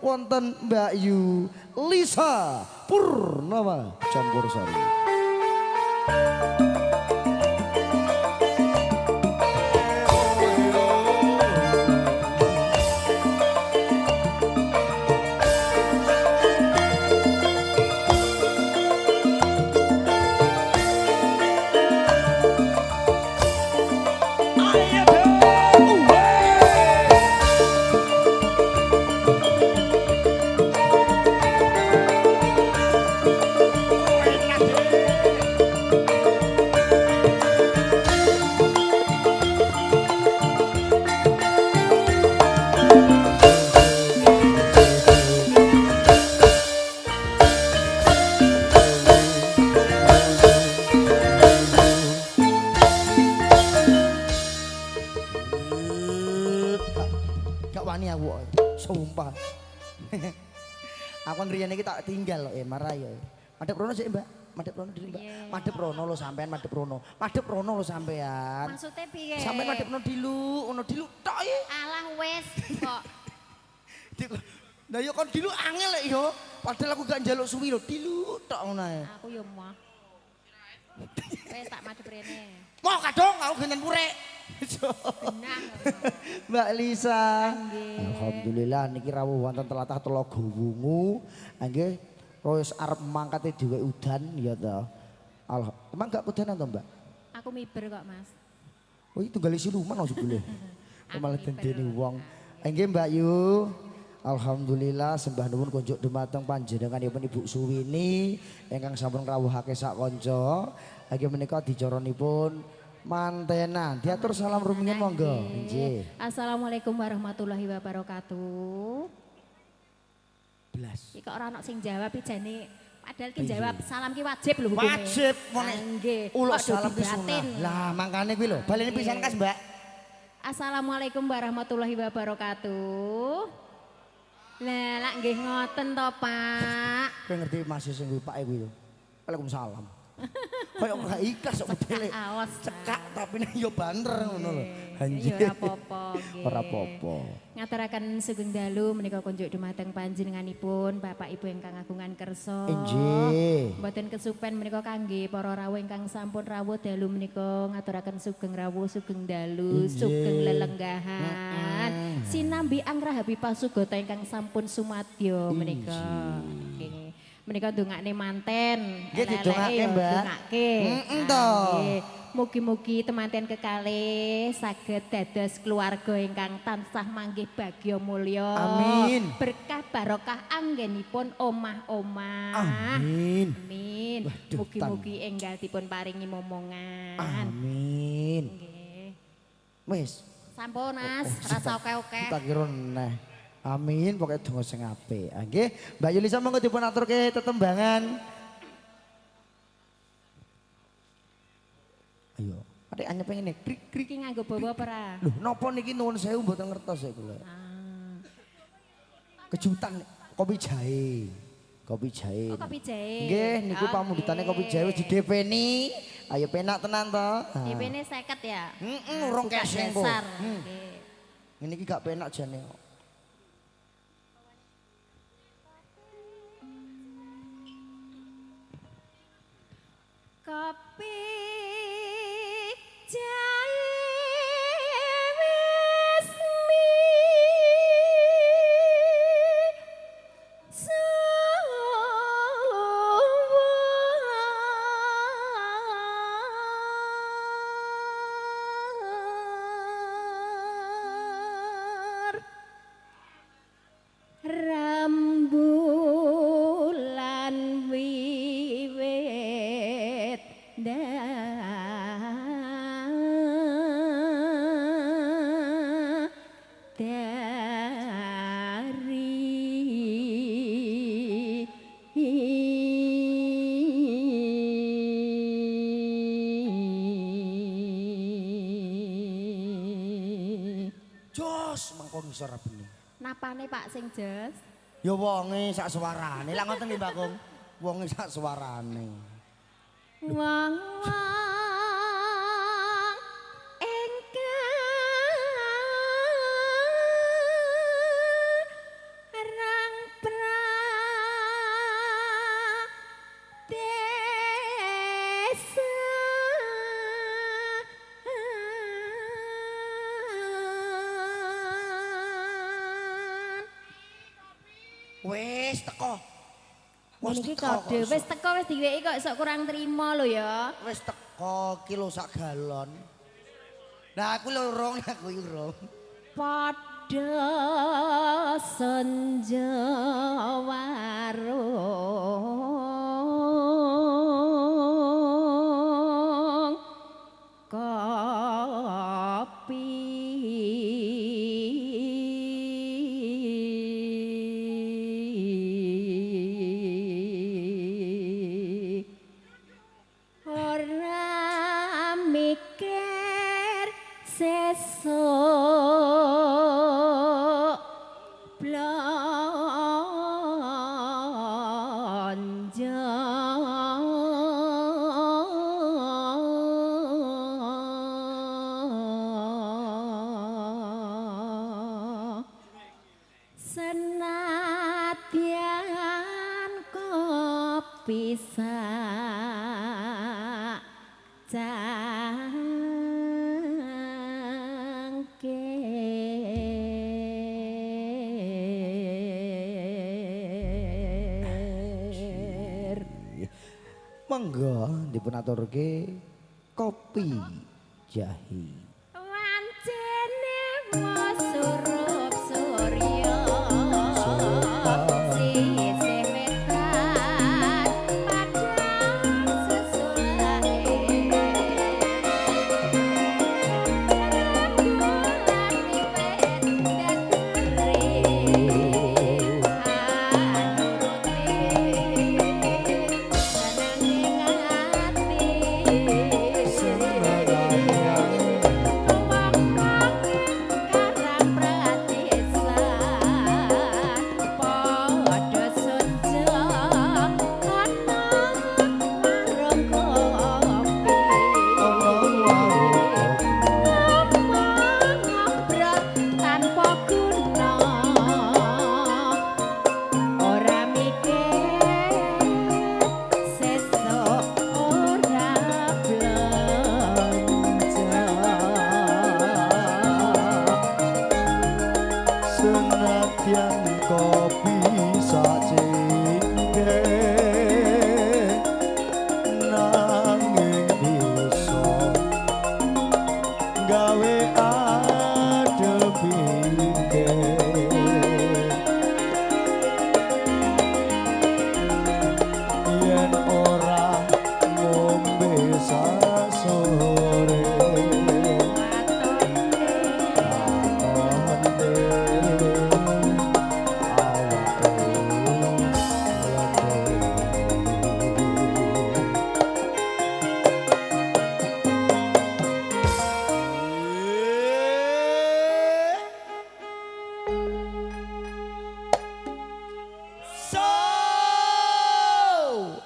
Wonten Mbak Yu Lisa Purnama Campursari. Sumpah. Aku ngriyane iki tak tinggal lho, marah ya. Madhep rono sik, Mbak. Madhep rono dulu, Mbak. Madhep rono lho sampean, madhep rono. Madhep rono lho sampean. Maksude piye? Sampean madhep rono dilu, ngono dilu tok iki. Alah wis kok. Lah ya kon dilu angel lek yo. Padahal aku gak njaluk suwi lho, dilu tok ngono ae. Aku yo moh. Wis tak madhep rene. Moh kadung aku genten purek. Mbak Lisa. Alhamdulillah niki rawuh wonten telatah Telaga Wungu. Nggih, wis arep mangkate dhewe udan ya ta. Emang gak kudanan to, Mbak? Aku miber kok, Mas. Oh, iki tunggal siluman kok jebule. Malah dendene wong. Nggih, Mbak Yu. Alhamdulillah sembah nuwun kunjuk dumateng panjenenganipun Ibu Suwini ingkang sampun ngrawuhake sak kanca. Nggih menika dicaranipun mantenan. Diatur salam rumiyin monggo. Nggih. Assalamualaikum warahmatullahi wabarakatuh. Blas. Iki kok ora ono sing jawab iki jane padahal ki jawab salam ki wajib lho hukume. Wajib nggih. Uluk salam ki sunah. Lah mangkane kuwi lho. Baleni pisan kas, Mbak. Assalamualaikum warahmatullahi wabarakatuh. Lah lak nggih ngoten to, Pak. Kowe ngerti masih sing kuwi Pak kuwi lho. Waalaikumsalam. Kayak gak ikhlas kok modele. Cekak tapi yo banter ngono lho. Ya ora apa-apa nggih. Ora apa-apa. Ngaturaken sugeng dalu menika kunjuk dumateng panjenenganipun Bapak Ibu ingkang agungan kersa. Inggih. Mboten kesupen menika kangge para rawuh ingkang sampun rawuh dalu menika ngaturaken sugeng rawuh, sugeng dalu, sugeng lelenggahan. Sinambi angrahabi pasugata ingkang sampun sumadya menika. Nggih. Menika ndongakne manten. Nggih didongake, Mbak. Dongake. Heeh to. Mugi-mugi temanten kekalih saged dados keluarga ingkang tansah manggih bagya mulya. Amin. Berkah barokah anggenipun omah-omah. Amin. Amin. Mugi-mugi enggal dipun paringi momongan. Amin. Nggih. Wis. Sampun, Mas, rasa oke-oke. Tak kira neh. Amin, pokoknya donga sing apik. Nggih, Mbak Yulisa monggo dipun aturke tetembangan. Ayo, adik anyep ngene, krik krik. Iki nganggo bawa apa ora? Lho, napa niki nuwun sewu mboten ngertos ya kula. Ah. Kejutan kopi jahe. Kopi jahe. Oh, kopi jahe. Nggih, niku pamundhutane kopi jahe wis didepeni. Ayo penak tenan to. DP-ne 50 ya? Heeh, urung keseng kok. Nggih. Ngene iki gak penak jane kok. Kopi jahe wis misuwur rambulan wiwit dari jos mengko ngisor rabene. Napane Pak sing jos? Ya wonge sak suarane. Lah ngoten nggih Mbak Kung. Wonge sak suarane. Wong wong ingkang Wis teko. Wis Niki teko kode wis teko wis diweki kok sok kurang trimo lho ya. Wis teko kilo sak galon. Nah aku lho urung, aku urung. Padha senja warung kopi ora mikir sesuk blonjo. Senadyan kopi sak cangkir. Monggo dipun aturke kopi jahe. Wancene surup surya sisih wetan padang sesulake rembulan wiwit ndadere anuruti senenge ati wong-wong karang pratisan padha senja ana warung kopi ngomong ngobrol tanpa guna ora mikir sesuk ora blonjo. Senadyan kopi sacingke nanging bisa gawe adem pikir yen ora ngombe sasore.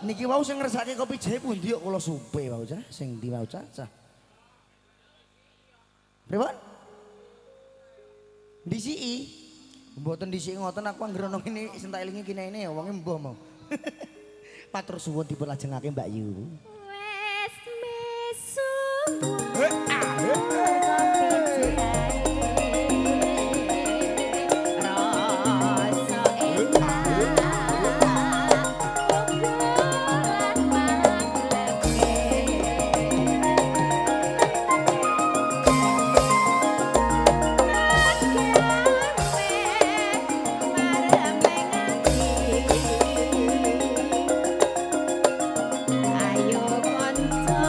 Niki wau sing ngersake kopi jahe pundi kok kula supe wau cah, sing ndi wau cah cah. Pripun? Disiki. Mboten disiki ngoten aku anggere ana ngene sing tak elingi kene wonge mbuh mau. Matur suwun dipun lajengake Mbak Yu. Wes misuwur kopi jahe rasa enak obrolan magleke gawe maremeng ati. Ayo kanca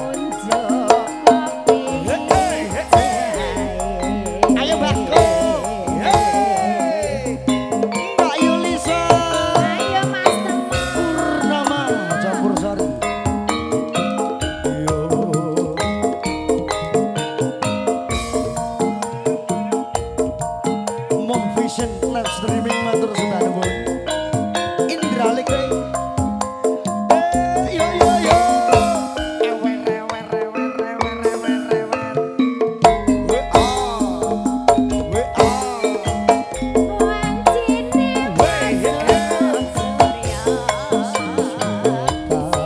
unjuk kopi jahe. Ayo Mbakku. Mbak Yulisa Ayo Mas Temo. Purnama campur sari. Yo. Mom Vision live streaming matur sembah nuwun. Indra Lekre. Yo yo yo. Ewer ewer ewer ewer ewer ewer. We ah. We ah. Wancine surup surya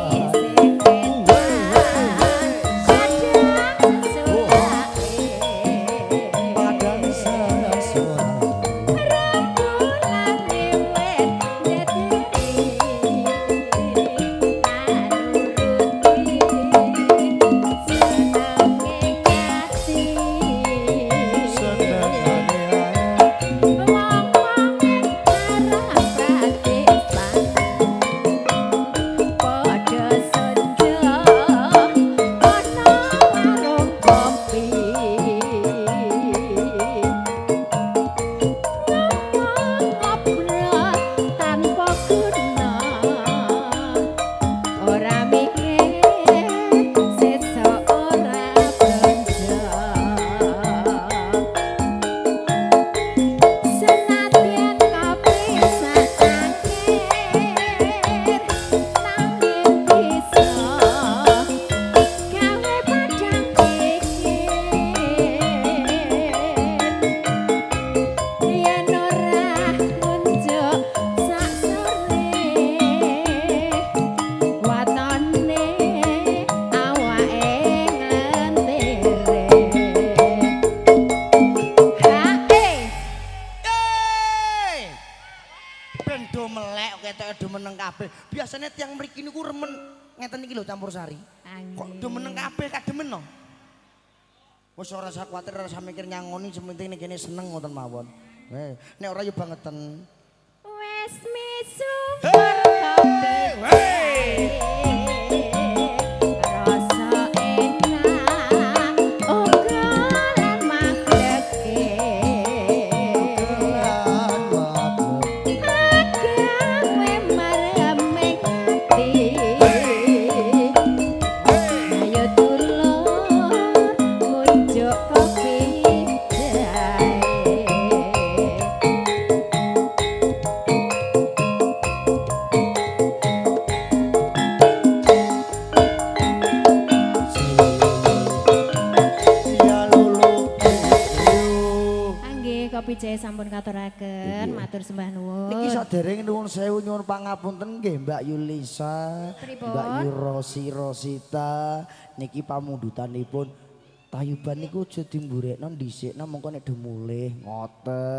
sisih wetan padang sesulake Padang sesulake. rembulan Ben do melek ketoke do meneng kabeh. Biasane tiyang mriki niku remen ngeten iki lho campur sari. Kok do meneng kabeh kademen no. Wis ora usah kuwatir, ora usah mikir nyangoni, sing penting nek kene seneng ngoten mawon. Nek ora yo bangeten. Wis misuwur kopi. Rasa enak uga lan magleke. Agawe mareming ati. Ayo dulur ngunjuk kopi jahe. Ya lulu. Nggih, kopi jahe sampun katuraken, matur sembah nuwun. Niki saderenge nuwun sewu nyuwun pangapunten nggih Mbak Yulisa, Pripun? Mbak Yurosi Rosita, niki pamundutanipun tayuban niku aja dimburekno dhisikno mengko nek do mulih ngoten.